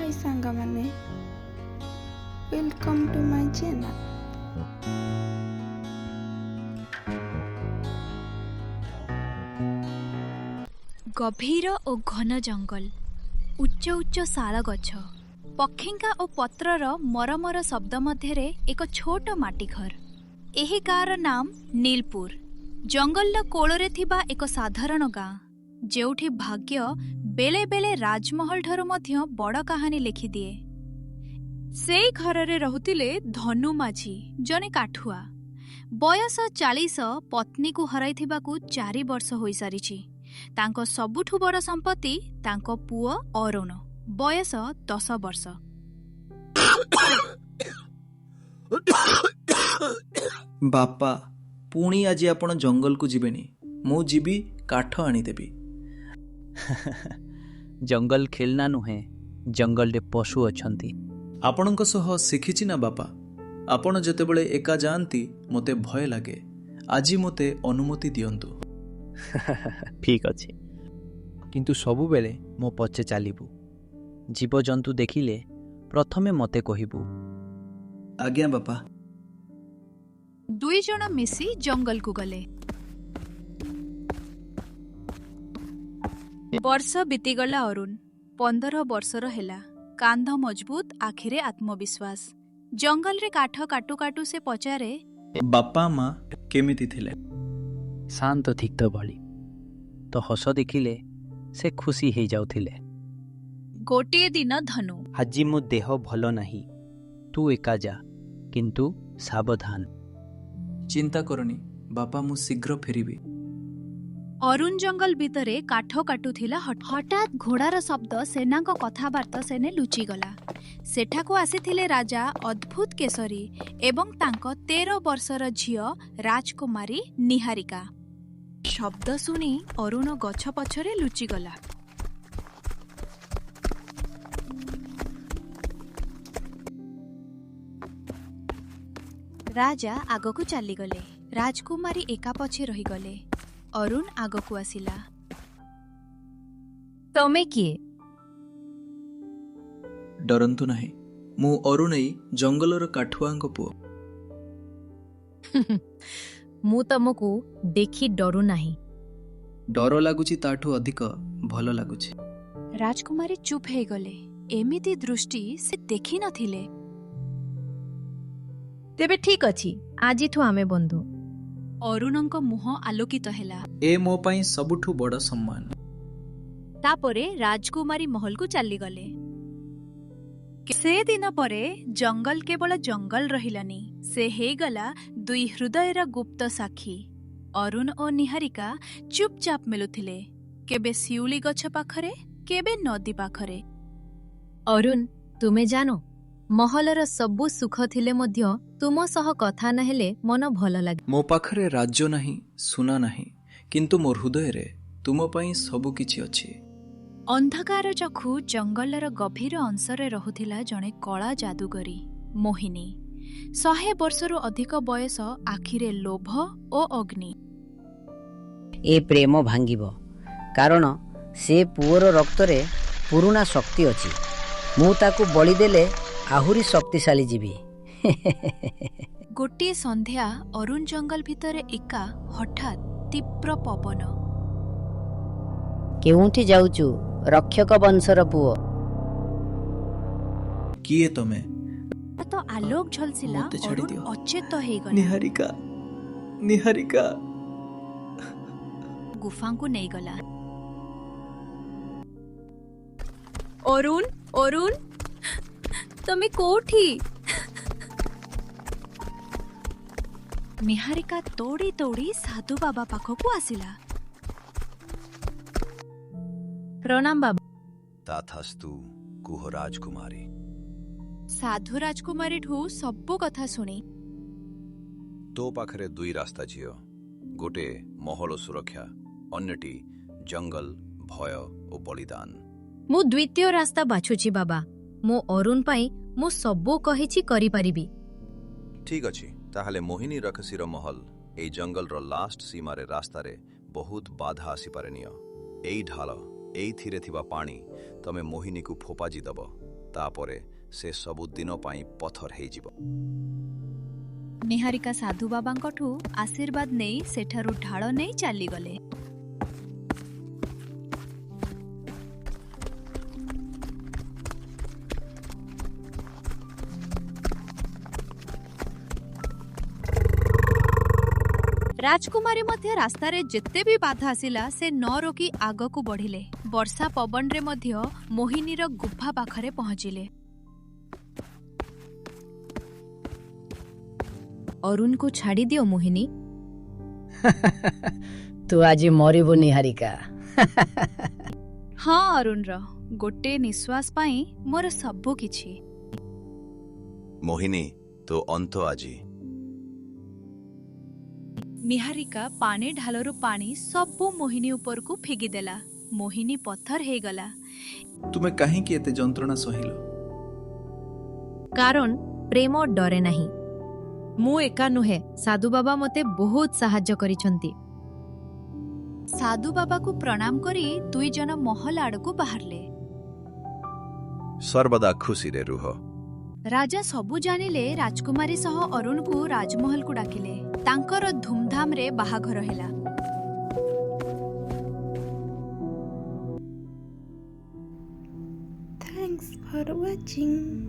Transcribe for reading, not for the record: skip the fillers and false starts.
High ସାଙ୍ଗମାନେ, welcome to my channel. ଗଭୀର ଓ ଘନ ଜଙ୍ଗଲ, ଉଚ୍ଚ ଉଚ୍ଚ ଶାଳ ଗଛ, ପକ୍ଷୀଙ୍କା ଓ ପତ୍ରର ମରମର ଶବ୍ଦ ମଧ୍ୟରେ ଏକ ଛୋଟ ମାଟି ଘର। ଏହି ଗାଁର ନାମ ନୀଲପୁର। ଜଙ୍ଗଲର କୋଳରେ ଥିବା ଏକ ସାଧାରଣ ଗାଁ, ଯେଉଁଠି ଭାଗ୍ୟ ବେଳେ ବେଳେ ରାଜମହଲ ଠାରୁ ମଧ୍ୟ ବଡ଼ କାହାଣୀ ଲେଖିଦିଏ। ସେଇ ଘରରେ ରହୁଥିଲେ ଧନୁ ମାଝୀ, ଜଣେ କାଠୁଆ। ବୟସ 40। ପତ୍ନୀକୁ ହରାଇଥିବାକୁ 4 ବର୍ଷ ହୋଇସାରିଛି। ତାଙ୍କ ସବୁଠୁ ବଡ଼ ସମ୍ପତ୍ତି ତାଙ୍କ ପୁଅ ଅରୁଣ, ବୟସ 10 ବର୍ଷ। ବାପା, ପୁଣି ଆଜି ଆପଣ ଜଙ୍ଗଲକୁ ଯିବେନି? ମୁଁ ଯିବି, କାଠ ଆଣିଦେବି। ଜଙ୍ଗଲ ଖେଳନା ନୁହେଁ। ଜଙ୍ଗଲରେ ପଶୁ ଅଛନ୍ତି। ଆପଣଙ୍କ ସହ ଶିଖିଛି ନା ବାପା। ଆପଣ ଯେତେବେଳେ ଏକା ଯାଆନ୍ତି, ମୋତେ ଭୟ ଲାଗେ। ଆଜି ମୋତେ ଅନୁମତି ଦିଅନ୍ତୁ। ଠିକ୍ ଅଛି, କିନ୍ତୁ ସବୁବେଳେ ମୋ ପଛେ ଚାଲିବୁ। ଜୀବଜନ୍ତୁ ଦେଖିଲେ ପ୍ରଥମେ ମୋତେ କହିବୁ। ଆଜ୍ଞା ବାପା। ଦୁଇ ଜଣ ମିଶି ଜଙ୍ଗଲକୁ ଗଲେ। ବର୍ଷ ବିତିଗଲା। ଅରୁଣ 15 ବର୍ଷର ହେଲା। କାନ୍ଧ ମଜବୁତ, ଆଖିରେ ଆତ୍ମବିଶ୍ୱାସ। ଜଙ୍ଗଲରେ କାଠ କାଟୁ କାଟୁ ସେ ପଚାରେ, ବାପା ମା କେମିତି ଥିଲେ? ଶାନ୍ତ ଥିକ୍ତ ଭଳି। ତୋ ହସ ଦେଖିଲେ ସେ ଖୁସି ହେଇଯାଉଥିଲେ। ଗୋଟିଏ ଦିନ ଧନୁ ଆଜି ମୋ ଦେହ ଭଲ ନାହିଁ। ତୁ ଏକା ଯା, କିନ୍ତୁ ସାବଧାନ। ଚିନ୍ତା କରନି ବାପା, ମୁଁ ଶୀଘ୍ର ଫେରିବି। ଅରୁଣ ଜଙ୍ଗଲ ଭିତରେ କାଠ କାଟୁଥିଲା। ହଠାତ୍ ଘୋଡ଼ାର ଶବ୍ଦ, ସେନାଙ୍କ କଥାବାର୍ତ୍ତା ସେନେ ଲୁଚିଗଲା। ସେଠାକୁ ଆସିଥିଲେ ରାଜା ଅଦ୍ଭୁତ କେଶରୀ ଏବଂ ତାଙ୍କ 13 ବର୍ଷର ଝିଅ ରାଜକୁମାରୀ ନିହାରିକା। ଶବ୍ଦ ଶୁଣି ଅରୁଣ ଗଛ ପଛରେ ଲୁଚିଗଲା। ରାଜା ଆଗକୁ ଚାଲିଗଲେ। ରାଜକୁମାରୀ ଏକା ପଛେ ରହିଗଲେ। ଅରୁଣ ଆଗକୁ ଆସିଲା। ତମେ କିଏ? ଡରନ୍ତୁ ନାହିଁ। ମୁଁ ଅରୁଣ, ଏଇ ଜଙ୍ଗଲର କାଠୁଆଙ୍କ ପୁଅ। ମୁଁ ତମକୁ ଦେଖି ଡରୁ ନାହିଁ। ଡର ଲାଗୁଛି, ତାଠୁ ଅଧିକ ଭଲ ଲାଗୁଛି। ରାଜକୁମାରୀ ଚୁପ୍ ହେଇଗଲେ। ଏମିତି ଦୃଷ୍ଟି ସେ ଦେଖି ନଥିଲେ। ତେବେ ଠିକ୍ ଅଛି, ଆଜିଠୁ ଆମେ ବନ୍ଧୁ। ଅରୁଣଙ୍କ ମୁହଁ ଆଲୋକିତ ହେଲା। ଏ ମୋ ପାଇଁ ସବୁଠୁ ବଡ଼ ସମ୍ମାନ। ତାପରେ ରାଜକୁମାରୀ ମହଲକୁ ଚାଲିଗଲେ। ସେଦିନ ପରେ ଜଙ୍ଗଲ କେବଳ ଜଙ୍ଗଲ ରହିଲାନି, ସେ ହେଇଗଲା ଦୁଇ ହୃଦୟର ଗୁପ୍ତ ସାକ୍ଷୀ। ଅରୁଣ ଓ ନିହାରିକା ଚୁପଚାପ ମିଳୁଥିଲେ, କେବେ ଶିଉଳି ଗଛ ପାଖରେ, କେବେ ନଦୀ ପାଖରେ। ଅରୁଣ, ତୁମେ ଜାଣ, ମହଲର ସବୁ ସୁଖ ଥିଲେ ମଧ୍ୟ ତୁମ ସହ କଥା ନହେଲେ ମନ ଭଲ ଲାଗେ। ମୋ ପାଖରେ ରାଜ୍ୟ ନାହିଁ, ସୁନା ନାହିଁ, କିନ୍ତୁ ମୋ ହୃଦୟରେ ତୁମ ପାଇଁ ସବୁ କିଛି ଅଛି। ଅନ୍ଧକାର ଚକ୍ଷୁ ଜଙ୍ଗଲର ଗଭୀର ଅଂଶରେ ରହୁଥିଲା ଜଣେ କଳା ଯାଦୁଗରୀ ମୋହିନୀ। 100 ବର୍ଷରୁ ଅଧିକ ବୟସ, ଆଖିରେ ଲୋଭ ଓ ଅଗ୍ନି। ଏ ପ୍ରେମ ଭାଙ୍ଗିବ, କାରଣ ସେ ପୁଅର ରକ୍ତରେ ପୁରୁଣା ଶକ୍ତି ଅଛି। ମୁଁ ତାକୁ ବଳି ଦେଲେ ଆହୁରି ଶକ୍ତିଶାଳୀ ଯିବି। ଗୋଟିଏ ସନ୍ଧ୍ୟା, ଅରୁଣ ଜଙ୍ଗଲ ଭିତରେ ଏକା। ହଠାତ୍ ତୀବ୍ର ପବନ। କେଉଁଠି ଯାଉଛୁ, ରକ୍ଷକ ବଂଶର ପୁଅ? କିଏ ତମେ? ତ ଆଲୋକ ଝଲସିଲା। ମୋତେ ଛାଡ଼ି ଅରୁଣ ଦିଅ। ଅଚେତ ହେଇଗଲା। ନିହାରିକା, ନିହାରିକା! ଗୁଫାଙ୍କୁ ନେଇଗଲା। ଅରୁଣ, ଅରୁଣ, ତମେ କୋଉଠି? ନିହାରିକା ଦୌଡ଼ି ଦୌଡ଼ି ସାଧୁ ବାବା ପାଖକୁ ଆସିଲା। ପ୍ରଣାମ ବାବା। ତଥାସ୍ତୁ, କୁହ ରାଜକୁମାରୀ। ସାଧୁ ରାଜକୁମାରୀଠୁ ସବୁ କଥା ଶୁଣି ତୋ ପାଖରେ ଦୁଇ ରାସ୍ତା ଝିଅ। ଗୋଟେ ମହଲ ସୁରକ୍ଷା, ଅନ୍ୟଟି ଜଙ୍ଗଲ, ଭୟ ଓ ବଳିଦାନ। ମୁଁ ଦ୍ୱିତୀୟ ରାସ୍ତା ବାଛୁଛି ବାବା। ମୋ ଅରୁଣ ପାଇଁ ମୁଁ ସବୁ କହିଛି କରିପାରିବି। ଠିକ୍ ଅଛି, ତାହେଲେ ମୋହିନୀ ରକ୍ଷସୀର ମହଲ ଏଇ ଜଙ୍ଗଲର ଲାଷ୍ଟ ସୀମାରେ। ରାସ୍ତାରେ ବହୁତ ବାଧା ଆସିପାରେ। ନିଅ ଏଇ ଢାଲ, ଏଇଥିରେ ଥିବା ପାଣି ତମେ ମୋହିନୀକୁ ଫୋପାଡ଼ି ଦବ। ତାପରେ ସେ ସବୁ ଦିନ ପାଇଁ ପଥର ହେଇଯିବ। ନିହାରିକା ସାଧୁ ବାବାଙ୍କଠୁ ଆଶୀର୍ବାଦ ନେଇ ସେଠାରୁ ଢାଳ ନେଇ ଚାଲିଗଲେ। ରାଜକୁମାରୀ ମଧ୍ୟ ରାସ୍ତାରେ ଯେତେ ବି ବାଧା ଆସିଲା, ସେ ନ ରୋକି ଆଗକୁ ବଢ଼ିଲେ। ବର୍ଷା ପବନରେ ମଧ୍ୟ ମୋହିନୀର ଗୁଫା ପାଖରେ ପହଞ୍ଚିଲେ। ଅରୁଣକୁ ଛାଡ଼ିଦିଅ ମୋହିନୀ। ତୁ ଆଜି ମରିବୁ ନିହାରିକା। ହଁ, ଅରୁଣର ଗୋଟେ ନିଶ୍ୱାସ ପାଇଁ ମୋର ସବୁ କିଛି। ମୋହିନୀ, ତୋ ଅନ୍ତ ଆଜି। ନିହାରିକା ପାଣି ଢାଲରୁ ପାଣି ସବୁ ମୋହିନୀ ଉପରକୁ ଫିଗିଦେଲା। ମୋହିନୀ ପଥର ହେଇଗଲା। ତୁମେ କାହିଁକି ଏତେ ଯନ୍ତ୍ରଣା ସହିଲ? କାରଣ ପ୍ରେମ ଡରେ ନାହିଁ। ମୁଁ ଏକା ନୁହେଁ, ସାଧୁବାବା ମୋତେ ବହୁତ ସାହାଯ୍ୟ କରିଛନ୍ତି। ସାଧୁ ବାବାକୁ ପ୍ରଣାମ କରି ଦୁଇ ଜଣ ମହଲ ଆଡ଼କୁ ବାହାରିଲେ। ସର୍ବଦା ଖୁସିରେ ରୁହ। ରାଜା ସବୁ ଜାଣିଲେ। ରାଜକୁମାରୀ ସହ ଅରୁଣକୁ ରାଜମହଲକୁ ଡାକିଲେ। ତାଙ୍କର ଧୁମଧାମରେ ବାହାଘର ହେଲା। Thanks for watching.